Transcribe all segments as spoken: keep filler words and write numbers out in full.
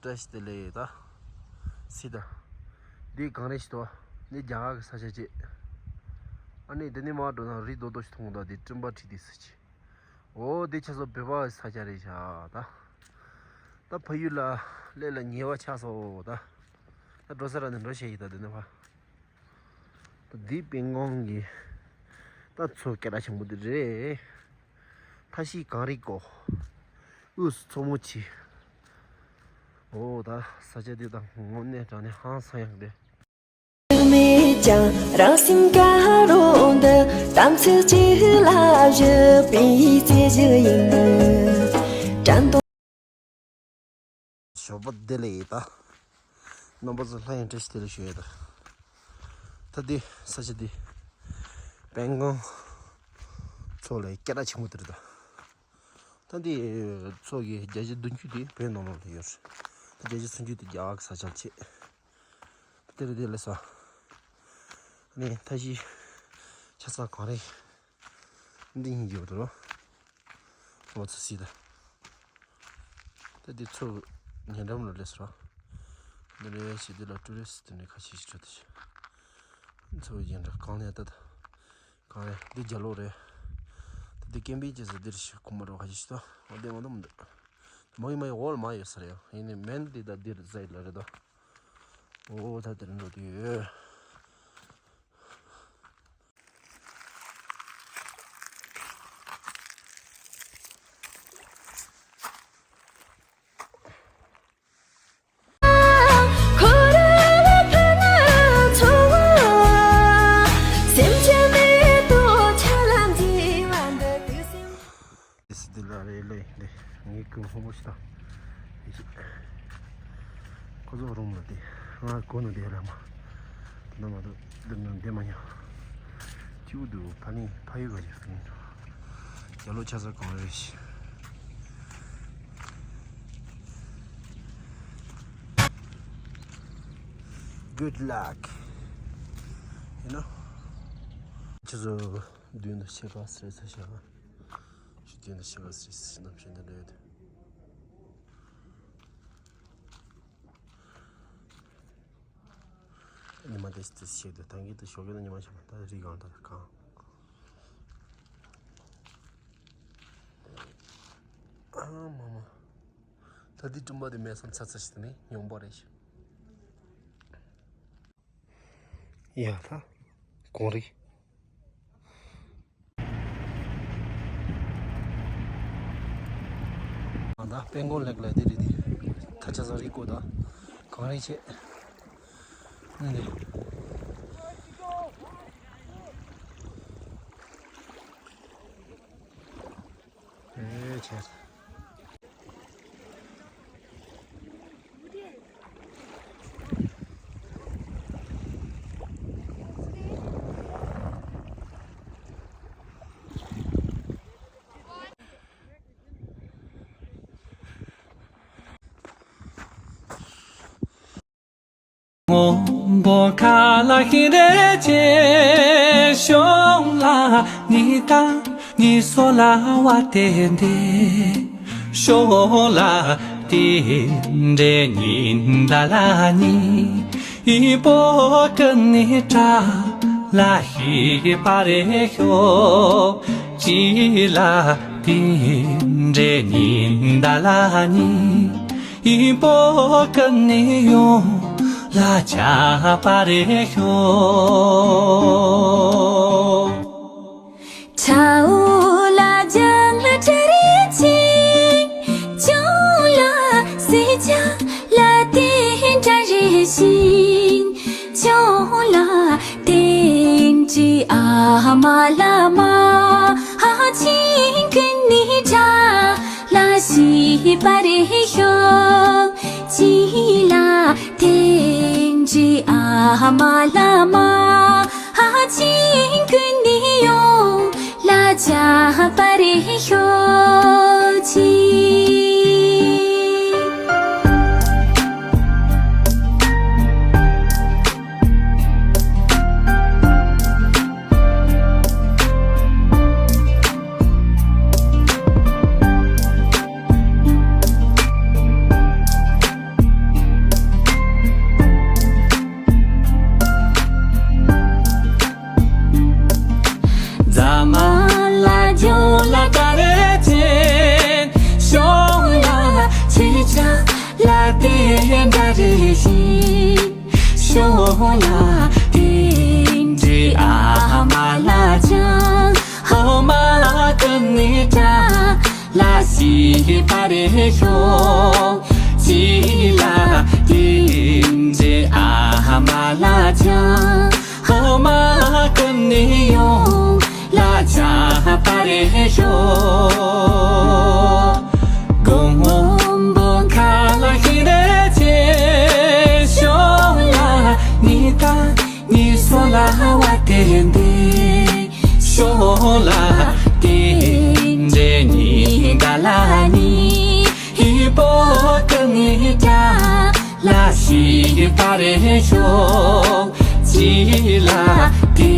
བཀྲ་ཤིས་བདེ་ལེགས། ད་སི་ད། འདི་གངས་རི་ཞིག་འདུག་འདི་རྒྱ་གར་གྱི་ས་ཆ་ཅིག་ཨ་ནི་འདི་ནས་མར་འགྲོ་ན་རི་རྡོག་རྡོག་ཞིག་མཐོང་གི་འདུག་འདི་སྤྲིན་པ་འཁྲིགས་བསྡད་ས་ཅིག་འོ་འདི་ཆ་ཚང་བོད་པ་གི་ས་ཆ་རེད་ཤག་ད། ད་ཕ་ཡུལ་ལ་སླེབས་ལ་ཉེ་བ་ཆགས་སོང་ད། ད་འགྲོ་ས་རག་ན་འགྲོ་བྱེད་ཀྱི་ད་འདི་ནས་ཕར། ད་འདི་སྤང་གོང་གི་ད་མཚོ་སྐད་གྲགས་ཆེན་པོ་འདི་རེད། མཐའ་བཞི་གངས་རི་བསྐོར། དབུས་སུ་མཚོ་མོ་ཆེ། འོ་ད་ས་ཆ་འདི་ད་དངོས་གནས་དྲང་གནས་ཧང་སང་ཡག་རེད། མེད་ཀྱང་རང་སེམས་དགའ་རོགས་འདི། གཏམ་ཚིག་གཅིག་ལ་བཞི་པའི་རྩེད་གཞི་ཡིན། དྲན་གདུང་། ཞོགས་པ་བདེ་ལེགས་ཡིན་ད། རྣམ་པ་ཚོ་ལྷ་ཡང་བཀྲ་ཤིས་བདེ་ལེགས་ཞུ་ཡས་ད། ད་འདི་ས་ཆ་འདི་སྤང་གོང་མཚོ་ལ་སྐད་གྲགས་ཆེན་པོ་དེ་རེད་ད། ད་འདི་མཚོ་གི་བརྒྱ་ཆ་བདུན་ཅུ་དེ་བོད་ནང་ལོགས་ལ་ཡོད་རེད། ད་བརྒྱ་ཆ་སུམ་ཅུ་དེ་རྒྱ་གར་གྱི་ས་ཆ་ལ་བྱེད། ད་དེ་རེད་དེ་ལས་ས། ནི་མཐའ་བཞི་ཆ་ཚང་གངས་རི། འདི་གཉིས་ཡོད་དོ། ང་ཚོ་སྲིད་ད། ད་འདི་མཚོ་ཉེ་འགྲམ་ལ་སླེབས་སོང་། འདི་ལས་ཞིག་འདི་ལ་ཊུ་རི་སི་ཊི་འདི་ནས་ཁ་ཤས་ཤིག་འགྲོ་དེ་ཤི། མཚོ་ཉེ་འགྲམ་གངས་ལ་ད་ད། གངས་རི་འདི་རྒྱ་ལོ་རེད། ད་འདི་ཀེམ་པིང་བྱེད་ས་འདིར་ཞིག་ཁོ་མ་འགྲོ་ཁ་ཤས་ཤིག་ད། འོ་འདི་མ་འདུག་མ་འདུག་མ་ཡི་མ་ཡི་འོག་ལ་མ་ཡོད་ས་རེད། ཡིན་ནི་མེན་འདི་ད་འདིར་ཟེར་ལ་རེད་ད། འོ་ད་འདིར་འགྲོ་དུས་ཡོད། སི་ཏི་ལ་རེ་ལེ་ལེ་ངའི་ཀུན་ཧོ་མོ་ཤི་ད། ཁོ་ཚོ་རུམ་ལ་དེ་ང་གོ་ནོ་དེ་ར་མ། དེ་ན་མ་དུ་དེ་ན་དེ་མ་ཉོ། ཅིའུ་དུ་ཕ་ནི་ཕ་ཡུ་ག་ཅིག་སུ་ཉོ། རྒྱ་ལོ་ཆ་ས་གང་རེད་ཤི། Good luck. You know? ཁྱེད་ཚོ་མདུན་དུ་ཤེས་པ་སྲེ་ས་ཤ། ཞུ་དེ་འདི་ཤེས་པ་སྲེ་ས་ཤ་ནམ་ཤེས་འདི་འདྲ་ཡོད། ཉི་མ་དེ་དེ་ཤེས་དུ་ཐང་གི་དུ་ཞོགས་ཀྱི་ན་ཉི་མ་ཤེས་མ་ད་རི་གང་ད་གང་། ཨ་མ་མ། ད་འདི་སྤྲིན་པ་དེ་མེད་སམ་ཚ་ཚ་ཞིག་ནི་ཉོང་པོ་རེད་ཤག་ཡ་ད་གོང་རི། ང་ད་སྤང་གོང་ལེགས་ལ་དེ་རེད་དེ། ད་ཆ་ཚང་རི་ཀོ་ད་གངས་རི་ཆེ། ནི་འདི། ཨེ་ཆེ། སྔོན་པོ་ཁ་ལ་ཤིང་རེ་ཆེ། གཞུང་ལ་ནི་ད་ནི་སོ་ལ་བ་དེ་འདྲེ། ཤོ་ལ་དེ་འདྲེ་ཉིན་ད་ལ་ནི། ཨི་པོ་ཀ་ནི་ཏྲ་ལ་ཤི་པ་རེ་ཤོ། ཅི་ལ་དེ་འདྲེ་ཉིན་ད་ལ་ནི། ཨི་པོ་ཀ་ནི་ཡོང་ལ་ཆ་པ་རེ་ཤོ། ཆའོ་ལ་ཇང་ལ་ཏྲ་རེ་ཆིང་། ཅོང་ལ་སི་ཅ་ལ་ཏི་ཏྲ་རེ་ཤིང་། ཅོང་ལ་ཏིན་ཅི་ཨ་མ་ལ་མ། ཧ་ཧ་ཆིང་ཀུན་ནི་ཏྲ་ལ་ཤི་པ་རེ་ཤོ། ཅི་ལ་ཏིན་ཅི་ཨ་མ་ལ་མ། ཧ་ཧ་ཆིང་ཀུན་ནི་ཡོང་ལ་ཅ་པ་རེ་ཤོ་ཅི། འདྲ་རེ་ཞིག་ཤོག་ལ། དེ་འདྲའི་ཨ་མ་ལ་ཅང་ཧོ་མ་ཀུན་ནི་དྲ་ལ་ཞིག་པ་རེ་ཤོག་ཅི་ལ། དེ་འདྲའི་ཨ་མ་ལ་ཅང་ཧོ་མ་ཀུན་ནི་ཡོང་ལ་ཅང་པ་རེ་ཤོག་མགོན་པོ་མཁའ་ལ་ཤི་རེ་ཆེ་ཤོག་ལ། ཉི་ད་ཉི་སོ་ལ་བ་དེ་འདི་ཤོག་ལ། དེ་འདྲའི་ཉི་ད་ལ་ཉི་ཧི་པོ་ཀ་ནི་ད་ལ་ཤི་པ་རེ་ཤོག་ཅི་ལ། དེ་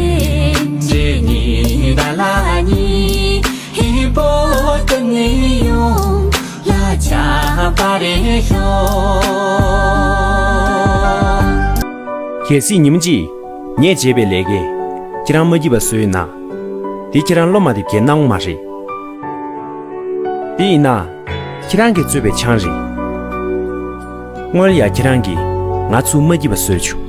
འདྲའི་ཉི་ད་ལ་ཉི་ཧི་པོ་ཀ་ནི་ཡོང་ལ་ཅང་པ་རེ་ཤོག་གལ་སྲིད་ཉིན་མོ་གཅིག་ངས་བྱས་པའི་ལས་ཀས་ཁྱེད་རང་མ་སྐྱིད་པ་བཟོས་ཡོད་ན། དེ་ཁྱེད་རང་བློ་མ་བདེ་བྱས་གནང་དགོས་མ་རེད། དེ་ཡིན་ན། ཁྱེད་རང་གིས་གཙོས་པའི་ཆང་རེད། སྔོན་ལ་ཡ་ཁྱེད་རང་གིས་ང་ཚུར་མ་སྐྱིད་པ་བཟོས་བྱུང་།